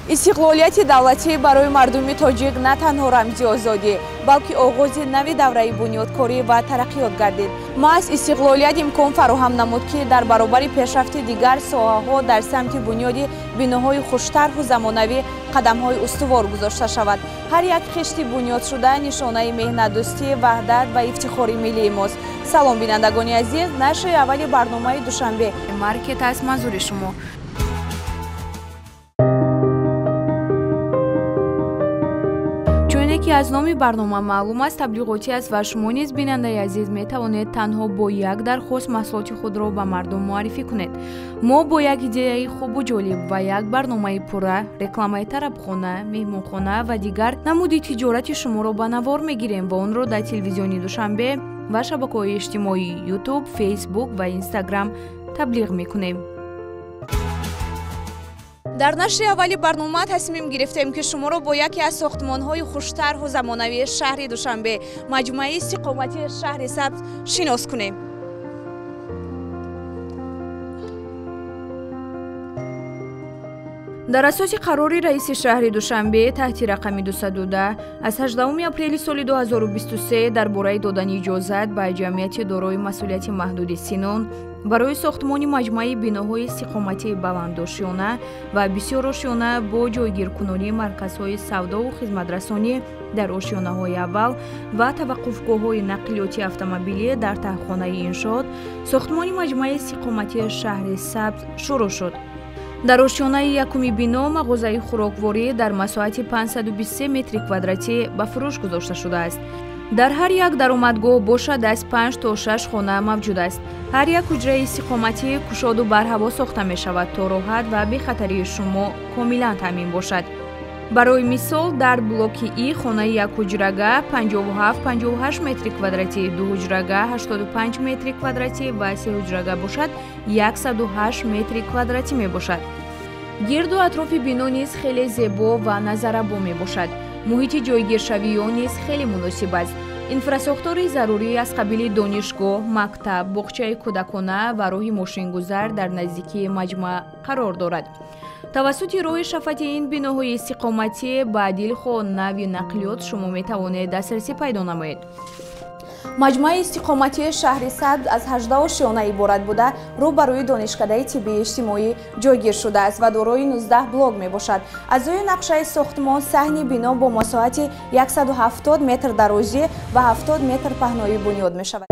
Истиқлолияти давлатӣ барои мардуми тоҷик на танҳо рамзи озодӣ, балки оғози нави давраи бунёдкорӣ ва тараққиёт гардид. Маҳз истиқлолият имкон фароҳам намуд, ки дар баробари пешрафти дигар соҳаҳо дар самти бунёди биноҳои хуштарҳу замонавӣ қадамҳои устувор гузошта шавад. Ҳар як хишти бунёдшуда нишонаи меҳнатдӯстӣ, ваҳдат ва ифтихори миллии мост. Салом, бинандагони азиз, нашри аввали барномаи Душанбе Маркет аст манзури шумо. Чуне ки аз номи барнома маълум аст, таблиғотӣ аст ва шумо низ, бинандаи азиз, метавонед танҳо бо як дархост маҳсулоти худро ба мардум муаррифӣ кунед. Мо бо як идеяи хубу ҷолиб ва як барномаи пурра рекламаи тарабхона, меҳмонхона ва дигар намуди тиҷорати шуморо ба навор мегирем ва онро дар телевизиони Душанбе ва шабакаҳои иҷтимоӣ Ютуб, Фейсбук ва Инстаграм таблиғ мекунем. Дар нашри аввали барнома тасмим гирифтем, ки шуморо бо яке аз сохтмонҳои хуштарҳу замонавии шаҳри Душанбе, маҷмӯаи истиқоматии шаҳри Сабз шинос кунем. Дар асоси қарори раиси шаҳри Душанбе таҳти рақами 210 аз 18 апрели соли 2023 дар бораи додани иҷозат ба ҷамъияти дорои масъулияти маҳдуди Синон барои сохтмони маҷмӯаи биноҳои истиқоматии баландошёна ва бисёрошёна бо ҷойгиркунонии марказҳои савдову хизматрасонӣ дар ошёнаҳои аввал ва таваққуфгоҳҳои нақлиёти автомобилӣ дар таҳхонаи иншоот сохтмони маҷмӯаи истиқоматии шаҳри Сабз шурӯъ шуд. Дар ошёнаи якуми бино мағозаи хӯрокворӣ дар масоҳати 523 метри квадратӣ ба фурӯш гузошта шудааст. Дар ҳар як даромадгоҳ бошад аз 5 то 6 хона мавҷуд аст. Ҳар як ҳуҷраи истиқоматӣ кушоду барҳаво сохта мешавад, то роҳат ва бехатарии шумо комилан таъмин бошад. Барои мисол, дар блоки И хонаи якҳуҷрага 57-58 метри квадратӣ, дуҳуҷрага 85 метри квадратӣ ва сеҳуҷрага бошад 108 метри квадратӣ мебошад. Гирду атрофи бино низ хеле зебо ва назаррабо мебошад. Муҳити ҷойгиршавии он низ хеле муносиб аст. Инфрасохтори зарурӣ аз қабили донишгоҳ, мактаб, боғчаи кӯдакона ва роҳи мошингузар дар наздикии маҷмӯа қарор дорад. Тавассути роҳи шафати ин биноҳои истиқоматӣ ба дилхоҳ нави нақлиёт шумо метавонед дастрасӣ пайдо намоед. Маҷмӯаи истиқоматии шаҳри Сабз аз 18 ошёна иборат буда, рӯ ба рӯи донишкадаи тиббии иҷтимоӣ ҷойгир шудааст ва дорои 19 блок мебошад. Аз рӯи нақшаи сохтмон саҳни бино бо масоҳати 170 метр дарозӣ ва 70 метр паҳноӣ бунёд мешавад.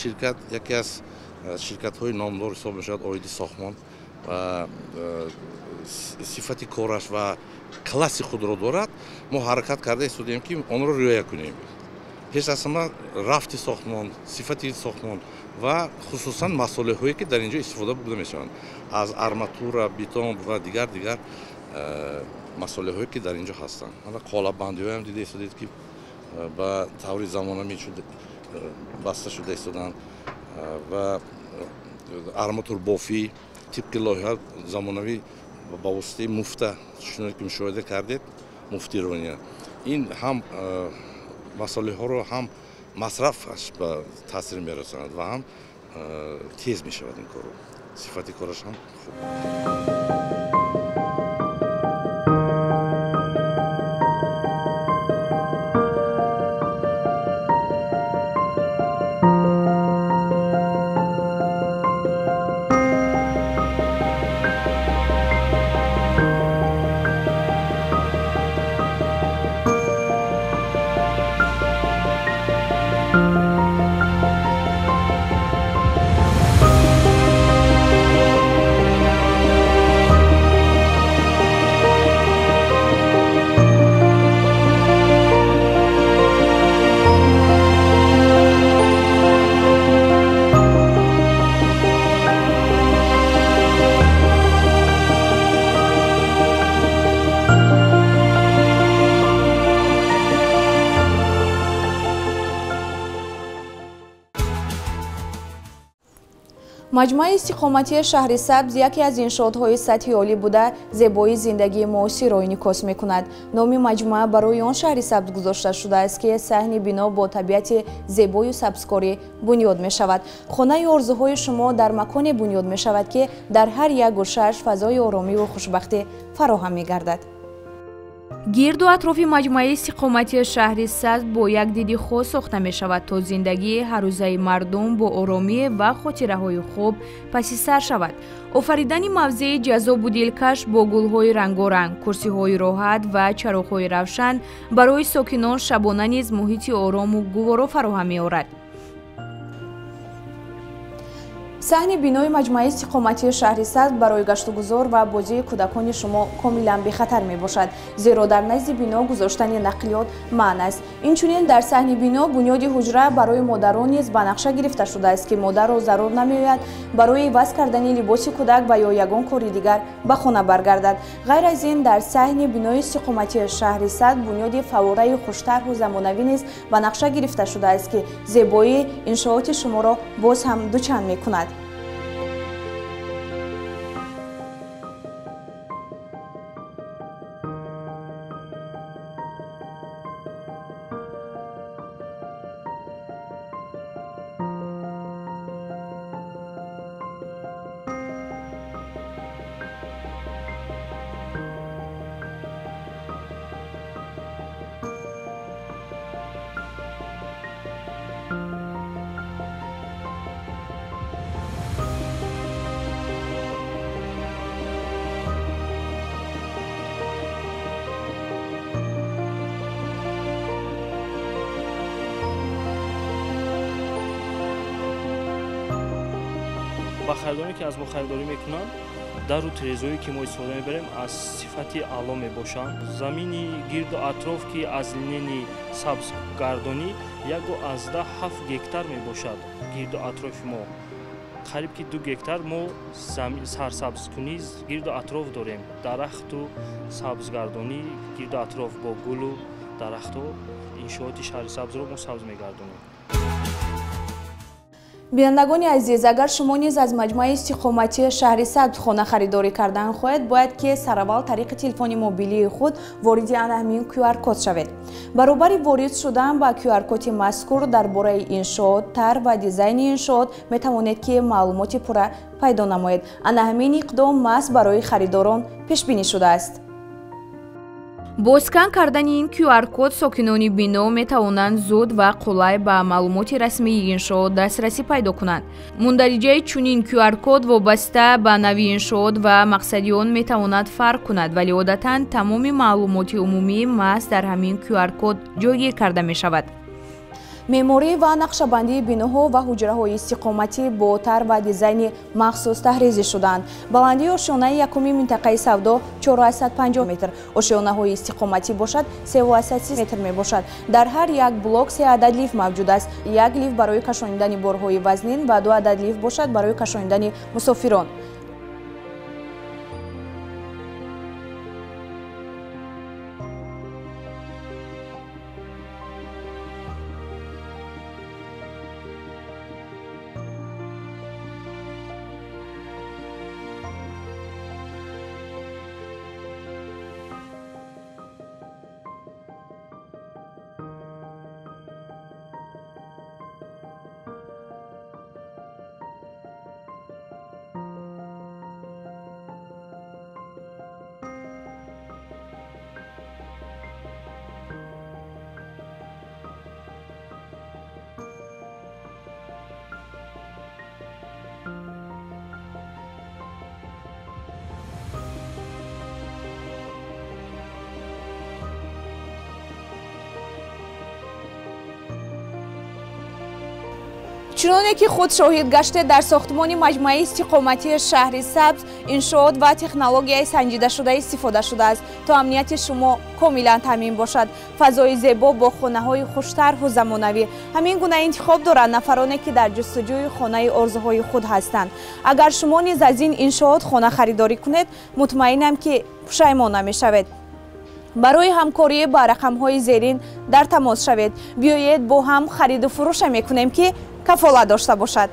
Ширкат яке аз ширкатҳои номдор ҳисоб мешавад оиди сохтмон ва сифати кораш ва класси худро дорад. Мо ҳаракат карда истодем, ки онро риоя кунем. Пеш аз ҳама рафти сохтмон, сифати сохтмон ва хусусан масолеҳое, ки дар ин ҷо истифода бурда мешаванд, аз арматура, бетон ва дигар масолеҳое, ки дар ин ҷо ҳастанд. Қолаббандиҳоям дида истодед, ки ба таври замонавӣ баста шуда истоданд ва арматурбофӣ тибқи лоиҳа замонавӣ ба воситаи муфта, чуноне ки мушоҳида кардед, муфтирония. Ин ҳам масолеҳҳоро ҳам масрафаш ба таъсир мерасонад ва ҳам тез мешавад ин корро, сифати кораш ҳам хуб. Маҷмӯаи истиқоматии шаҳри Сабз яке аз иншоотҳои сатҳи олӣ буда, зебоии зиндагии муосирро инъикос мекунад. Номи маҷмӯа барои он шаҳри Сабз гузошта шудааст, ки саҳни бино бо табиати зебою сабзкорӣ бунёд мешавад. Хонаи орзуҳои шумо дар маконе бунёд мешавад, ки дар ҳар як гӯшааш фазои оромиву хушбахтӣ фароҳам мегардад. Гирду атрофи маҷмӯаи истиқоматии шаҳри Сабз бо як диди хос сохта мешавад, то зиндагии ҳаррӯзаи мардум бо оромӣ ва хотираҳои хуб паси сар шавад. Офаридани мавзеи ҷаззобу дилкаш бо гулҳои рангоранг, курсиҳои роҳат ва чароғҳои равшан барои сокинон шабона низ муҳити орому гуворо фароҳам меорад. Саҳни бинои маҷмӯаи истиқоматии шаҳри Сабз барои гаштугузор ва бозии кӯдакони шумо комилан бехатар мебошад, зеро дар назди бино гузоштани нақлиёт манъ аст. Инчунин дар саҳни бино бунёди ҳуҷра барои модарон низ ба нақша гирифта шудааст, ки модарро зарур намеояд барои иваз кардани либоси кӯдак ва ё ягон кори дигар ба хона баргардад. Ғайр аз ин, дар саҳни бинои истиқоматии шаҳри Сабз бунёди фаввораи хуштарҳу замонавӣ низ ба нақша гирифта шудааст, ки зебоии иншооти шуморо боз ҳам дучанд мекунад. Ба харидоре ки аз мо харидорӣ мекунанд, дару тирезое ки мо истифода мебарем аз сифати аъло мебошанд. Замини гирду атроф, ки аз линени сабзгардонӣ 1,7 гектар мебошад, гирду атрофи мо қариб ки 2 гектар мо сарсабзкунӣ гирду атроф дорем. Дарахту сабзгардонӣ гирду атроф бо гулу дарахтҳо иншооти шаҳри Сабзро мо сабз мегардонем. Бинандагони азиз, агар шумо низ аз маҷмӯаи истиқоматии шаҳри Сабз хона харидорӣ кардан хоҳед, бояд ки сараввал тариқи телефони мобилии худ вориди ана ҳамин QR-код шавед. Баробари ворид шудан ба QR-коди мазкур дар бораи иншоот, тарҳ ва дизайни иншоот метавонед ки маълумоти пурра пайдо намоед. Ана ҳамин иқдом маҳз барои харидорон пешбинӣ шудааст. Бо скан кардани ин QR-код сокинони бино метавонанд зуд ва қулай ба маълумоти расмии иншоот дастрасӣ пайдо кунанд. Мундариҷаи чунин QR-код вобаста ба нави иншоот ва мақсади он метавонад фарқ кунад, вале одатан тамоми маълумоти умумӣ маҳз дар ҳамин QR-код ҷойгир карда мешавад. Меъморӣ ва нақшабандии биноҳо ва ҳуҷраҳои истиқоматӣ бо тарҳ ва дизайни махсус таҳризӣ шудаанд. Баландии ошёнаи якуми минтақаи савдо 450 метр, ошёнаҳои истиқоматӣ бошад 330 метр мебошад. Дар ҳар як блок 3 адад лифт мавҷуд аст. Як лифт барои кашонидани борҳои вазнин ва 2 адад лифт бошад барои кашонидани мусофирон. Чуноне ки худ шоҳид гаштед, дар сохтмони маҷмӯаи истиқоматии шаҳри Сабз иншоот ва технологияи санҷидашуда истифода шудааст, то амнияти шумо комилан таъмин бошад. Фазои зебо бо хонаҳои хуштарҳу замонавӣ. Ҳамин гуна интихоб доранд нафароне, ки дар ҷустуҷӯи хонаи орзуҳои худ ҳастанд. Агар шумо низ аз ин иншоот хона харидорӣ кунед, мутмаинам, ки пушаймон намешавед. Барои ҳамкорӣ ба рақамҳои зерин дар тамос шавед. Биёед бо ҳам хариду фурӯша мекунем, ки кафолат дошта бошад.